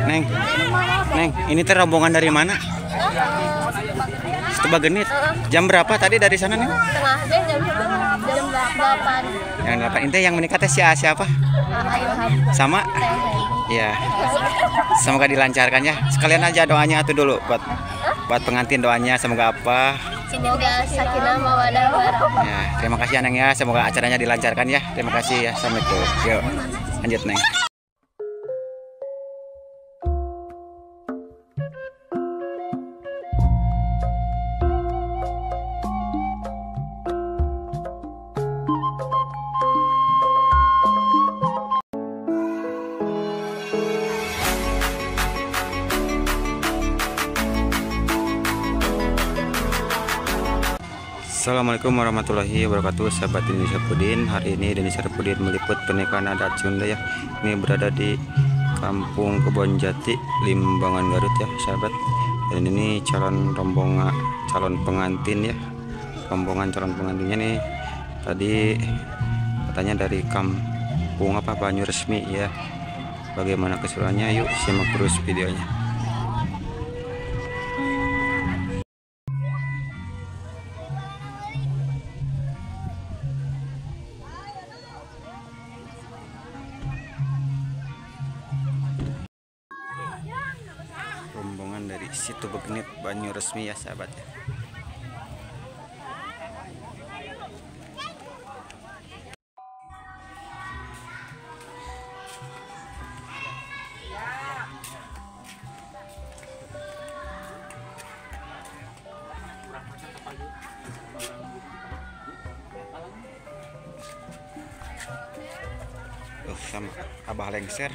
Neng, Neng, ini teh rombongan dari mana? Situ Bagenit. Jam berapa tadi dari sana, Neng? Setengah deh, jam 8. Yang 8. Ini yang menikah teh siapa? Sama? Iya. Semoga dilancarkan ya. Sekalian aja doanya tuh dulu buat pengantin, doanya semoga apa? Semoga sakinah mawadah warahmah. Ya, terima kasih ya, Neng ya. Semoga acaranya dilancarkan ya. Terima kasih ya. Assalamualaikum. Yuk, lanjut Neng. Assalamualaikum warahmatullahi wabarakatuh, sahabat Deni Sarpudin. Hari ini Deni Sarpudin meliput pernikahan adat Sunda ya. Ini berada di Kampung Kebonjati, Limbangan, Garut ya sahabat. Dan ini calon rombongan calon pengantin ya. Rombongan calon pengantinnya nih tadi katanya dari kampung apa Banyuresmi ya. Bagaimana keseruannya? Yuk simak terus videonya. Rombongan dari Situ Bagenit Banyuresmi ya sahabat ya. Sama Abah Lengser.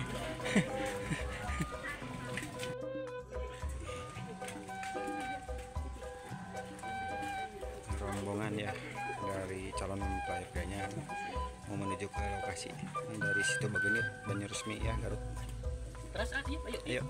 Rombongan ya dari calon mempelai prianya mau menuju ke lokasi. Ini dari Situ Bagenit Banyuresmi ya, Garut. Terus ayo. Ayo.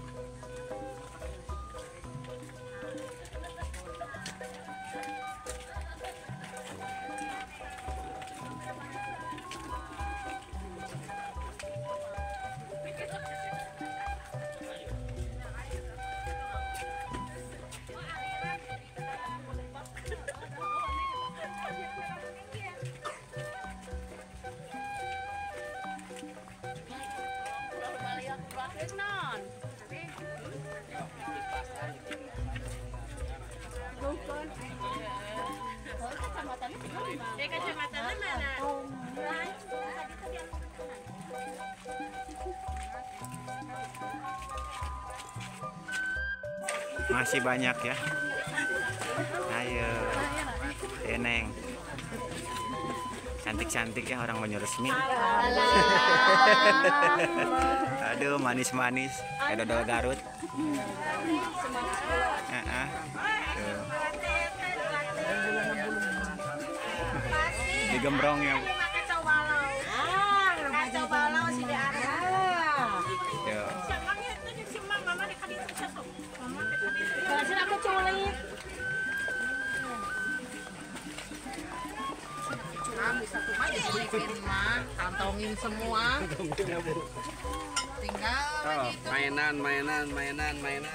Kacamatanya mana? Masih banyak ya. Ayo, Neng. Cantik-cantik ya orang Banyuresmi. Aduh, manis-manis kayak dodol Garut. Tuh. Digembrong ya. Kantongin semua. Tinggal gitu. Mainan, mainan, mainan, mainan.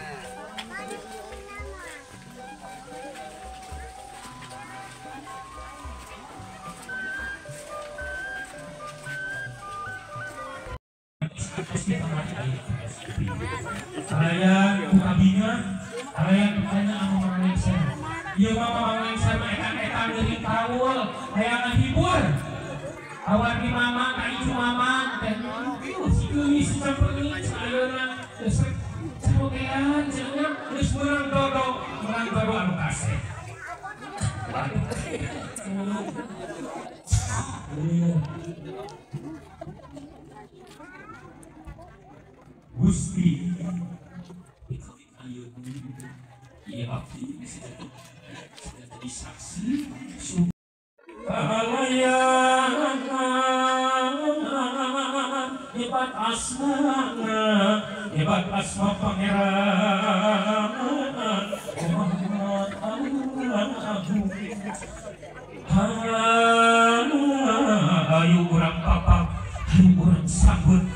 Saya kukabinya, saya tanya sama Mang Lengser. Ieu mah Mang Lengser mah etan-etan dari kaul, hayang ngahibur. Awar di mama, ka icu mama, teh si geulis si campeungit ayeuna geus sapokean cenah geus meurang dodo, meurang dodo anu kasep. Gusti iya abdi sudah jadi saksi hebat asmana, hebat asma pangeran Muhammad Agung. Ayo urang papak Urang sambut.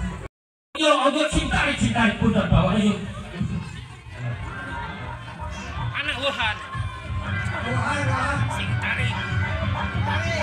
Yo ojo cinta cinta pun bawa ayo. Anak Wuhan. Sing tarik. Tarik.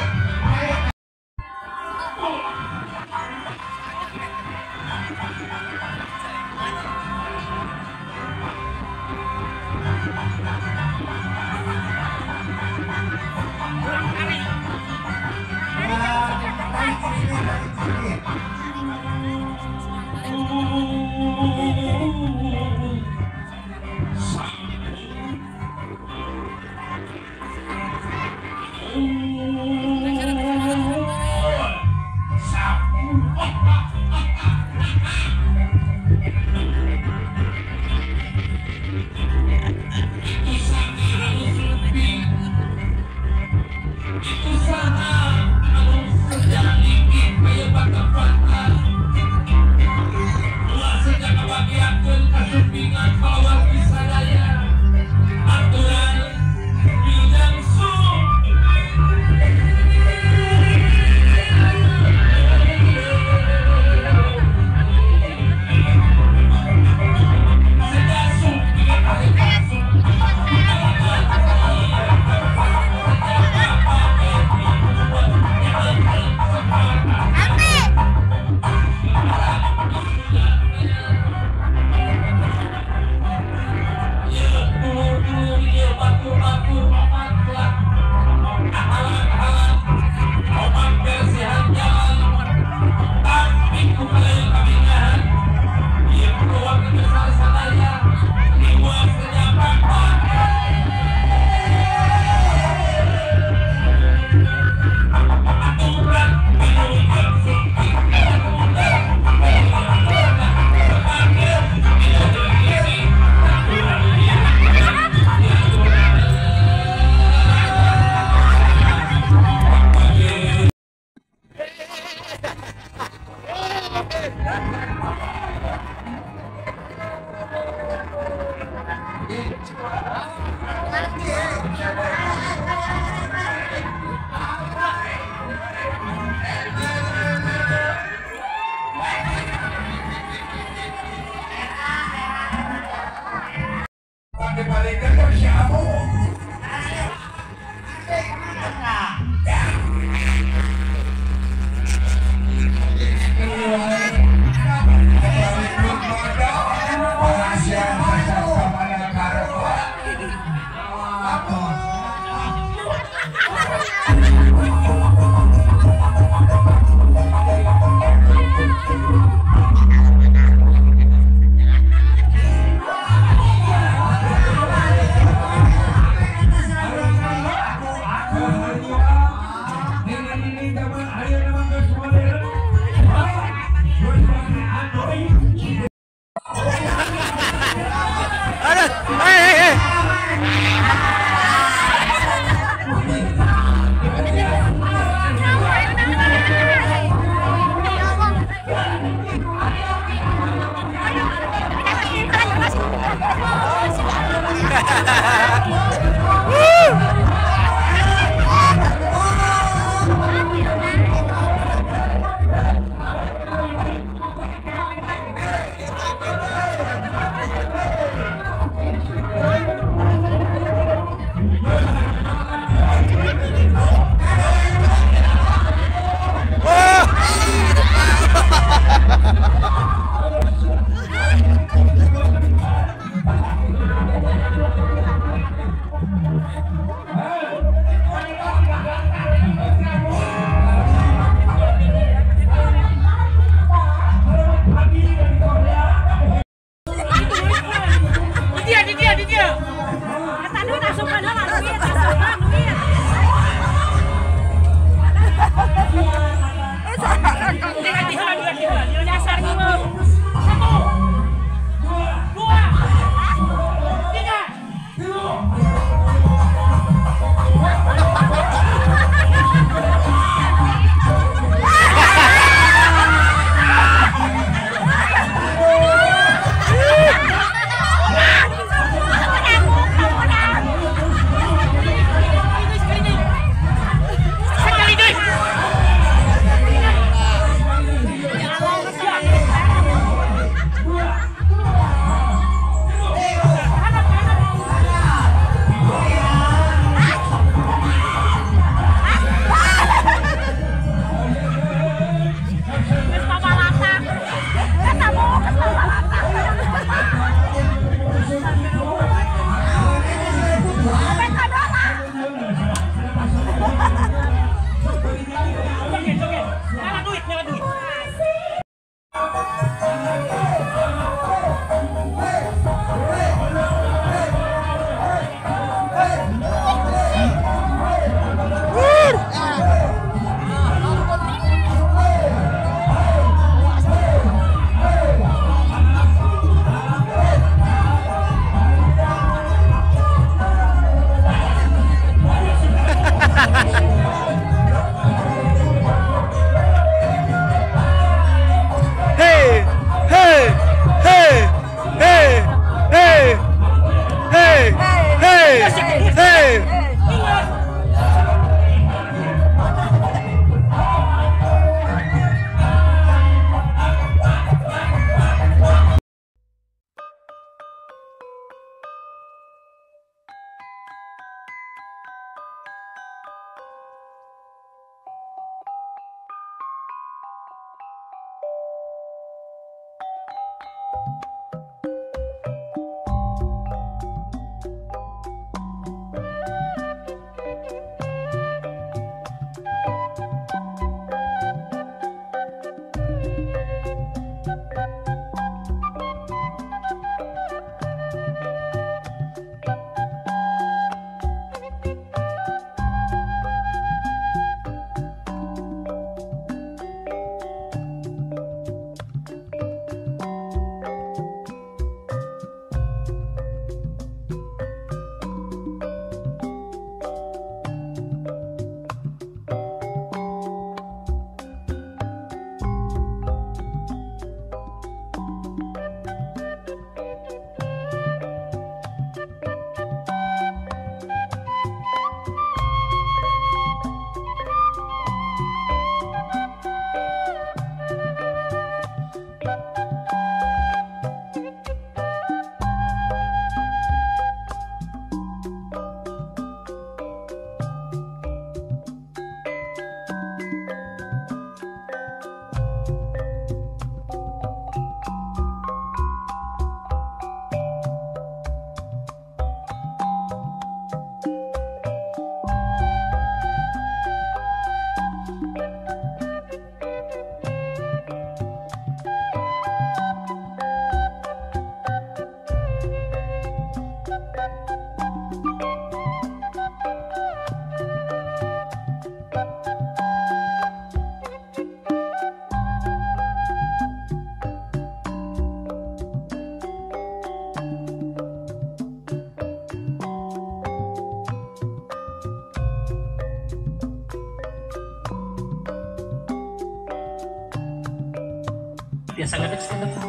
Tiasa ngadeg stand up.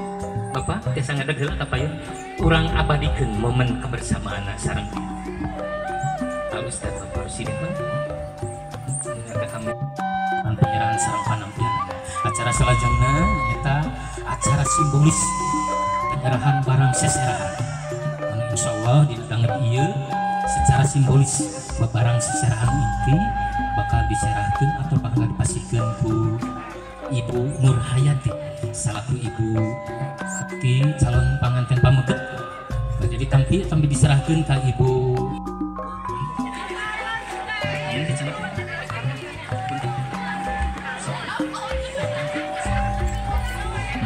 Bapak tiasa ngadeg heula ka payun. Urang abadikeun momen kebersamaan sareng. Halus dan Bapak sini mah. Penyerahan sareng panampian. Acara salajengna eta acara simbolis penyerahan barang seserahan. Anu insyaallah dina danget ieu secara simbolis barang seserahan inti bakal diserahkeun atau bakal dipasihkeun ku Ibu Nur Hayati selaku ibu ti calon panganten pameget. Nah, jadi tampi tampi diserahkan ke Ibu.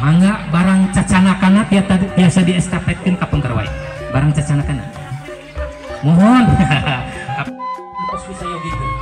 Mangga barang cacanakana biasa diestafetkeun ka pengker wae. Barang cacanakana. Mohon. Terus bisa yogikeun.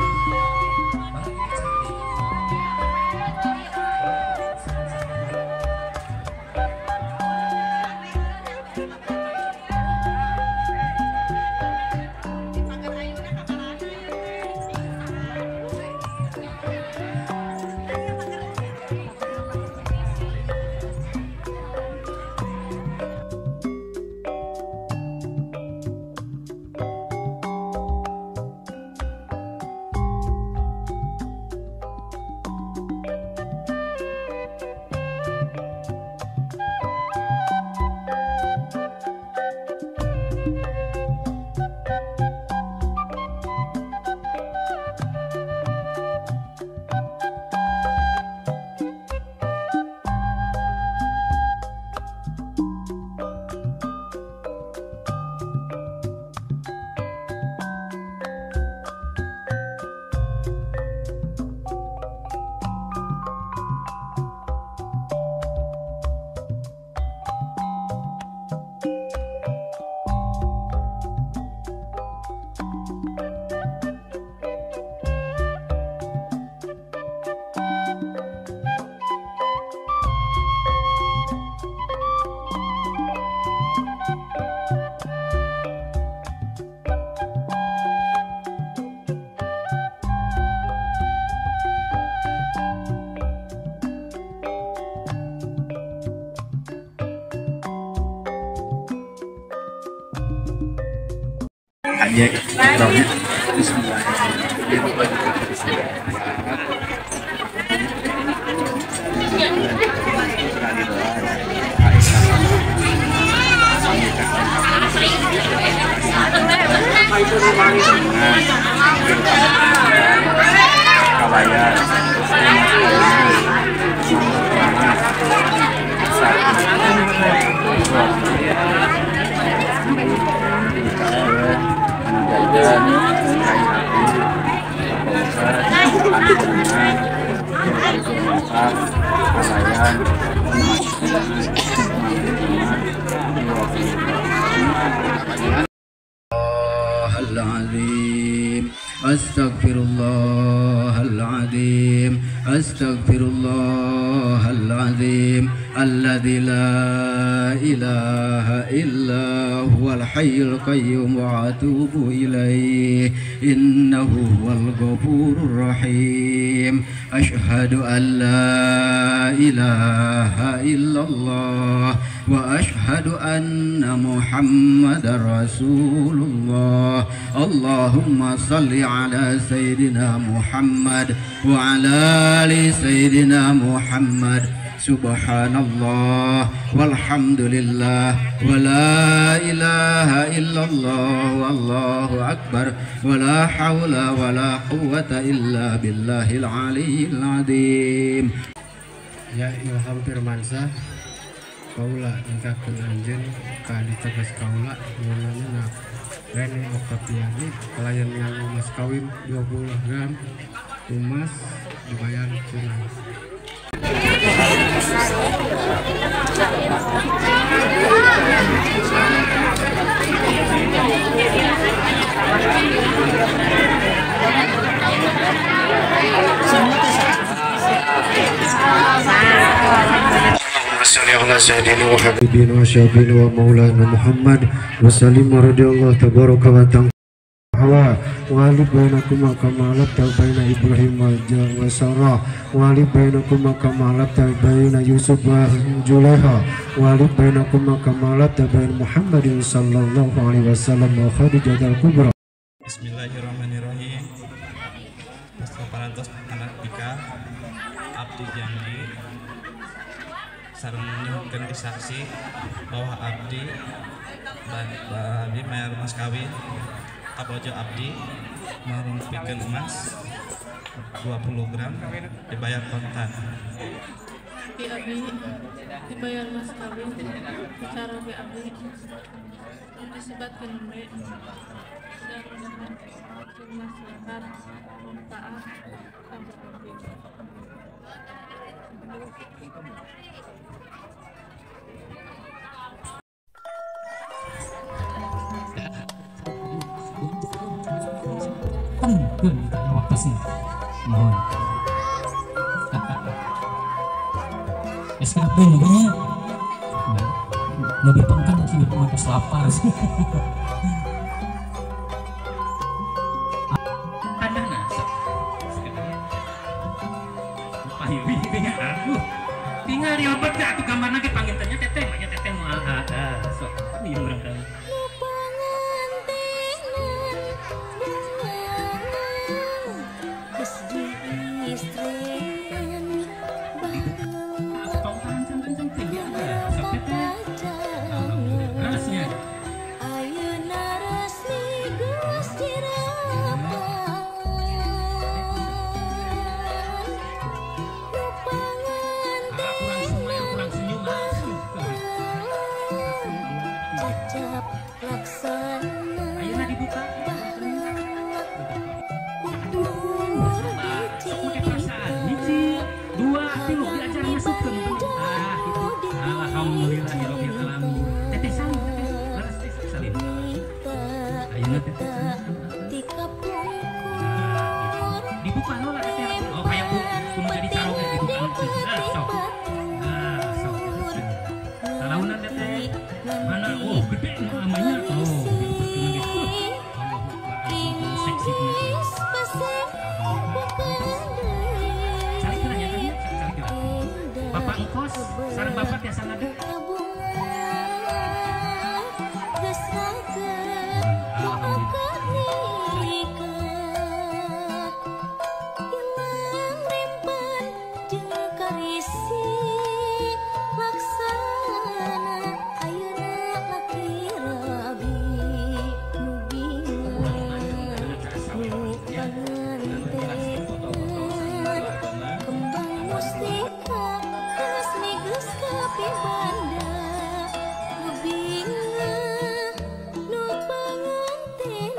Aja Al-Azim, Astaghfirullahaladzim, Astaghfirullahaladzim, alladzi la ilaha illa huwal hayyul qayyum wa atubu ilaih, innahu huwal ghafurur rahim. Ashhadu an la ilaha illallah wa ashhadu anna Muhammadar Rasulullah. Allahumma salli ala Sayyidina Muhammad wa ala ali Sayyidina Muhammad. Subhanallah walhamdulillah wa la ilaha illallah wallahu akbar wa la hawla wa la quwwata illa billahil aliyyil azim. Ya Ilham Firmansyah, kaula nikahkeun anjeun ka ditegas kaula ngunana Rene Oktaviani kalayan nganggo mas kawin 20 gram emas dibayar tunai. Habibina wa syabina wa maulana Muhammad wa sallim radhiyallahu tabaraka wa ta'ala wa alif bainakum kama alafta baina Ibrahim wa Sarah wa alif bainakum kama alafta baina Yusuf wa Julaiha wa alif bainakum kama alafta baina Muhammadin sallallahu alaihi wasallam wa Khadijah al-Kubra. Bismillahirrahmanirrahim. Parantos anak nikah abdi janji sareng nyuhunkeun saksi bahwa abdi abdi mayar mas kawin kabojo abdi marungpikeun emas 20 gram dibayar kontan. Abdi dibayar mas kawin secara abdi disebatkeun we dan masyarakat manfaat waktu sih mohon es kabeh nunggunya lebih pengkan sih terus lapar sih. Ada nasa tinggal diobet dah tuh gambarna ge pangintennya teteh banyak teteh moal ada sok ieu urang. Dibuka lah teteh. Oh kayak bu, jadi caroge dibuka. Nah, sok. Nah, sok. Talaunan teteh. Mana? Oh, gede namanya. Oh, gitu. Seksi. Cari kira ya kan? Cari kira. Bapak engkos, sareng bapak tiasa ngade. Kembang mustika, resmi geus. Banda nu bingah nu pangantenan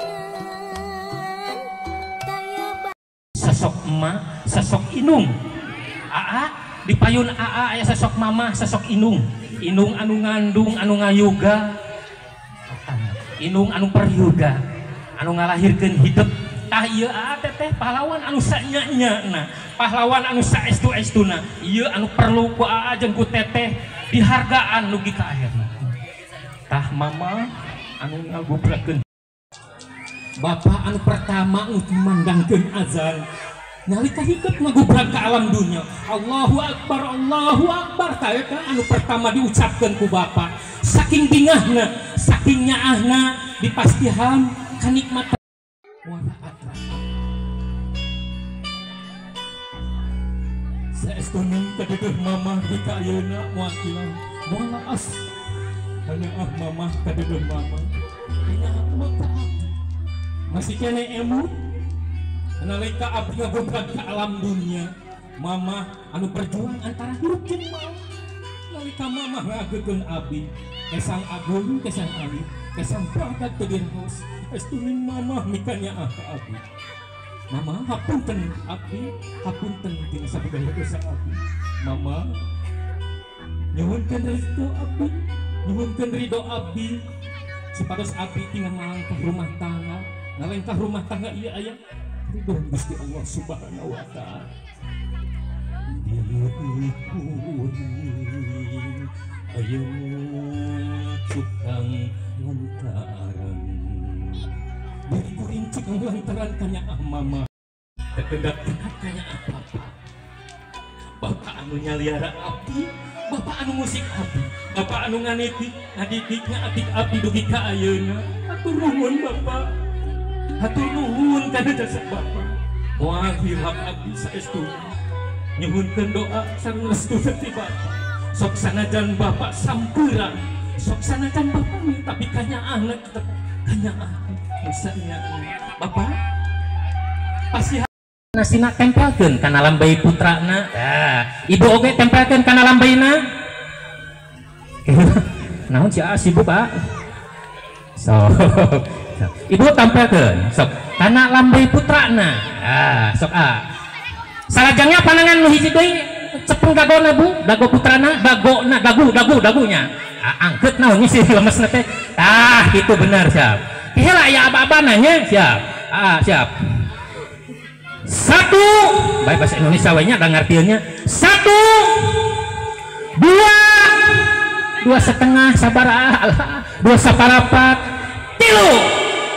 taya. Sosok emak, sosok inung. Aa di payun aa aya sosok mama, sosok inung. Inung anu ngandung, anu ngayoga, inung anu peryoga, anu ngalahirkeun hidup. Tah ieu aa teteh pahlawan anu sanya-nyana, pahlawan anu saestu-estuna. Ieu anu perlu ku aa jeung ku teteh dihargaan dugi ka akhirna. Tah mama anu ngagubrakeun bapak anu pertama ngumandangkeun azan nalika hidup ngagubrak ke alam dunia. Allahu Akbar, Allahu Akbar. Tah eta anu pertama diucapkeun ku bapak. Saking bingahna, saking nyaahna dipastihan kanikmatan wala atrap. Saestuna kadeudeung mamah di ka ayeuna moal ilang, moal laas. Hanya ah mamah kadeudeung mamah. Nya mah masih kene emut. Nalika abdi ngagobrak ke alam dunia, mama anu berjuang antara hirup jeung maut. Nalika mama ngagegeun abdi, kesang agung, kesang alit, kesang bagat teu dirhos, estuning mama mikanyaah ka abdi. Mama hapunten abdi, hapunten tina sabudaya dosa abdi. Mama nyuhunkeun restu abdi, nyuhunkeun ridho abdi, supados abdi tinggal ngalengkah rumah tangga, ngalengkah rumah tangga ieu aya ridho Gusti Allah Subhanahu wa Ta'ala. Diri kuring ayeuna cukang lantaran, diri kuring cukang lantaran kanyaah mama, tekendak-kendak kanyaah bapak. Bapak anu nyaliara abdi, bapak anu musik abdi, bapak anu nganitik, ngadidik, ngaatik abdi dugi ka ayeuna. Hatur nuhun bapak, hatur nuhun kana jasa bapak. Moal hilap abdi saestuna, nyuhunkeun doa sareng restu ti bapak. Sok sanajan bapak sampura, sok sanajan bapak tapi kanyaahna tetep kanyaah misalnya bapak pasti nasina tempelkeun kana lambai putrana. Tah, ibu oge tempelkeun kana lambaina. Naon si A sibuk ah. Sok. Ibu tampilkeun sok kana lambai putrana. Ah, sok a. Salajengna panangan nu hiji deui cepeng dagona Bu, dago putrana, dagona, dagu, dagu, dagunya. Ah, angkeut naon sih lemesna teh. Tah, kitu bener siap. Heula aya aba-abana nya, siap. Ah, siap. Satu, baik bahasa Indonesia we nya da ngartieun nya. Satu, dua, 2,5 sabar ah, 2 saparapat, tilu.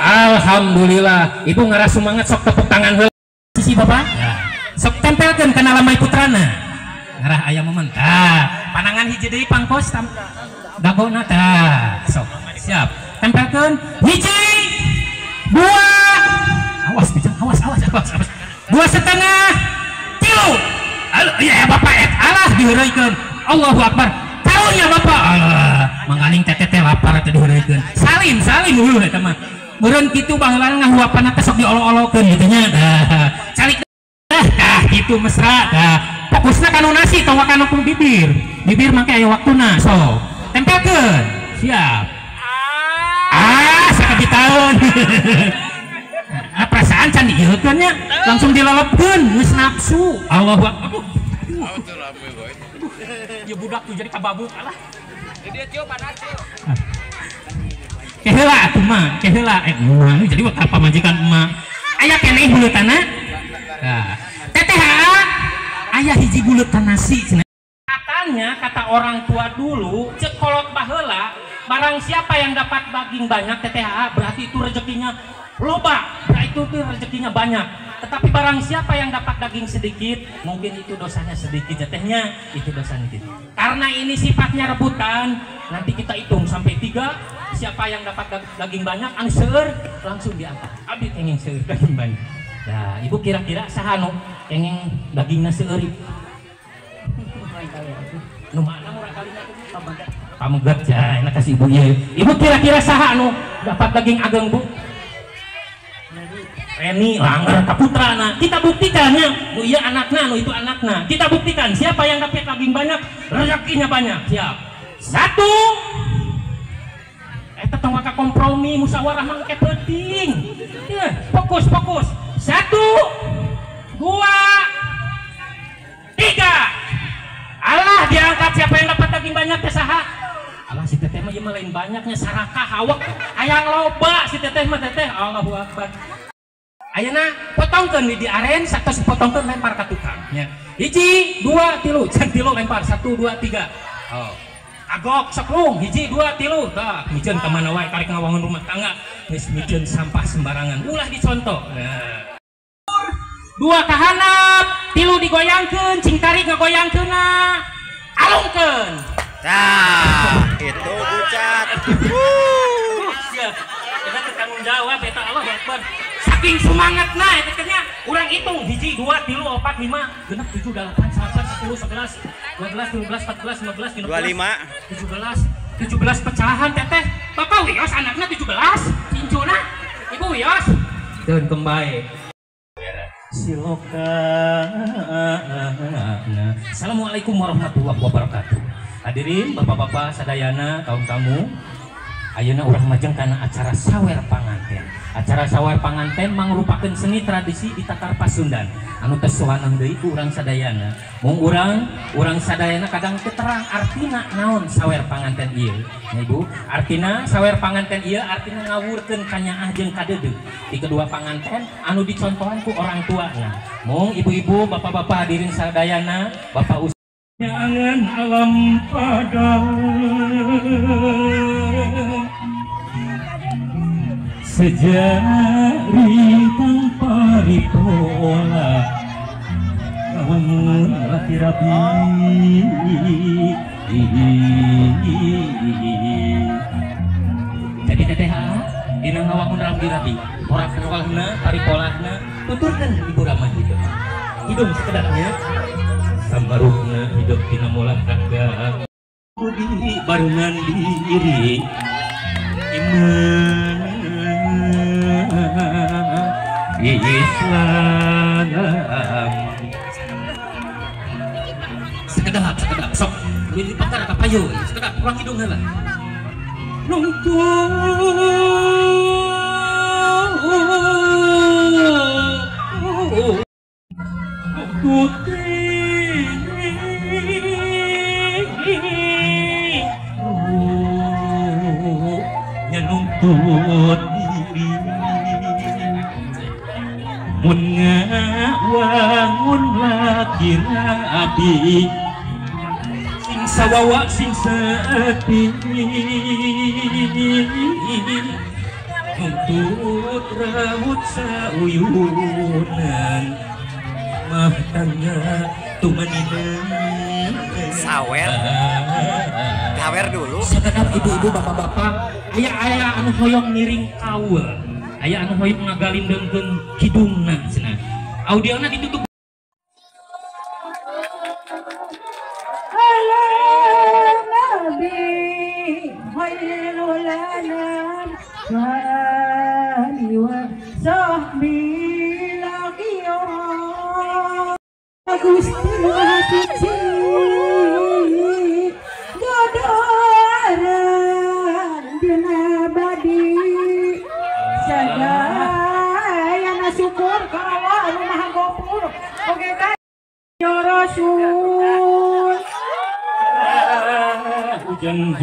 Alhamdulillah, ibu ngaras semangat sok tepuk tangan heula sisi bapak. Ya. Sok tempelkeun kana lamai putrana. Ngarah aya momen. Tah, panangan hiji deui pangkos dagona tah. Sok, siap. Tempelkeun hiji, dua, awas bijang, awas, awas, awas, awas. 2,5, tilu. Aduh, ya bapak alah diheureuykeun. Allahu Akbar. Karunya bapak. Alah, manggaling teteh teh lapar teh diheureuykeun. Salim, salim heuh eta mah. Meureun kitu baheula ngahuapanna teh sok diolo-olokeun kitu nya. Tah, calik dah, tah kitu mesra tah. Fokusna kanu nasi tong kanu bibir. Bibir mangke aya waktuna sok. Tempelkeun. Siap. Ah, sakabit taun. Ah, perasaan can diieukeun nya, langsung dilelepkeun geus nafsu. Allahu Akbar. Aduh. Aduh. Ya budak tuh jadi kababuk alah. Keheula atuh mah, keheula emak jadi waktu pamajikan emak. Aya keneh buleutana? Tah. Teteh aya hiji buleutan nasi cenah. Katanya kata orang tua dulu, ceuk kolot baheula, barang siapa yang dapat daging banyak teteh berarti itu rezekinya loba, berarti itu rezekinya banyak. Tetapi barang siapa yang dapat daging sedikit, mungkin itu dosanya sedikit, tetehnya itu dosanya sedikit. Karena ini sifatnya rebutan, nanti kita hitung sampai 3, siapa yang dapat daging banyak, anu seueur langsung diangkat. Abdi kenging seueur daging banyak. Nah, ibu kira-kira saha nu kenging dagingna seueur? Nu mana murah kalina tuh? Pamegat ya, enak kasih ibu ieu. Ibu kira-kira saha nu dapat daging ageng, Bu? Reni langgar ka putrana. Kita buktikan ya, nu ieu anakna, nu itu anakna. Kita buktikan siapa yang dapat daging banyak, rezekinya banyak. Siap. 1. Eta tong waka kompromi musyawarah mangke penting. Ya, fokus fokus. 1 2 3. Allah diangkat siapa yang dapat daging banyak teh saha? Alah si teteh mah ieu mah lain banyaknya sarakah hawak hayang loba si teteh mah teteh. Allahu akbar. Ayeuna potongkeun di aren satos potongkeun lempar ka tukang nya. 1 2 3 can 3 lempar 1 2 3. Oh. Agok seklung 1 2 3 tah miceun ka mana wae karek ngawangun rumah tangga geus miceun sampah sembarangan ulah dicontoh. Nah. 2 kahanap, 3 digoyangkeun, cing tarik ngagoyangkeunna. Alungkeun. Tah, itu bucat. Sia, eta teh tanggung jawab eta Allahu Akbar. Saking semangatna eta teh nya urang hitung 1 2 3 4 5 6 7 8 9 10 11 12 13 14 15 16 25 17 17 pecahan teteh. Bapak wios anakna 17 cincuna. Ibu wios. Deun kembae. Silokana. Assalamualaikum warahmatullahi wabarakatuh. Hadirin bapak-bapak sadayana kaum tamu, ayeuna urang majeng kana acara sawer panganten. Acara sawer panganten mangrupakeun seni tradisi di Tatar Pasundan anu teu sowanang deui ku urang sadayana. Mung urang sadayana kadang teu terang artina naon sawer panganten ieu. Nya Ibu, artina sawer panganten ieu artina ngawurkeun kanyaah jeung kadeudeuh di kedua panganten anu dicontohan ku orang tuana. Mung ibu-ibu, bapak-bapak hadirin sadayana, bapak nyangan alam padang sejari tanpa ripola kawangun laki rabi. Jadi teteh dina ngawangun rabi-rabi porak polahna paripolahna tuturkeun ibu ramah hidup hidung sekedarnya samarupna hidup dina molah raga budi barengan diri iman Islam. Sekedap sekedap sok duit dipakar ka payu sekedap urang hidung heula nungtung nyanuntut diri mun ngawangun laki rabi sing sawawa sing sepi nuntut raut sauyunan mah tangga tumanina sawer sawer dulu. Sekedap ibu-ibu bapak-bapak aya-aya anu hoyong ngiring kaul, aya anu hoyong ngagalindengkeun kidungna cenah. Audiona ditutup. Ala nabi khairul anam wa alihi wa sahbihi laqiran. Gusti Maha Suci dodoran dina badi sadayana syukur ka Allah anu Maha Gopur oge ka ya Rasul hujan.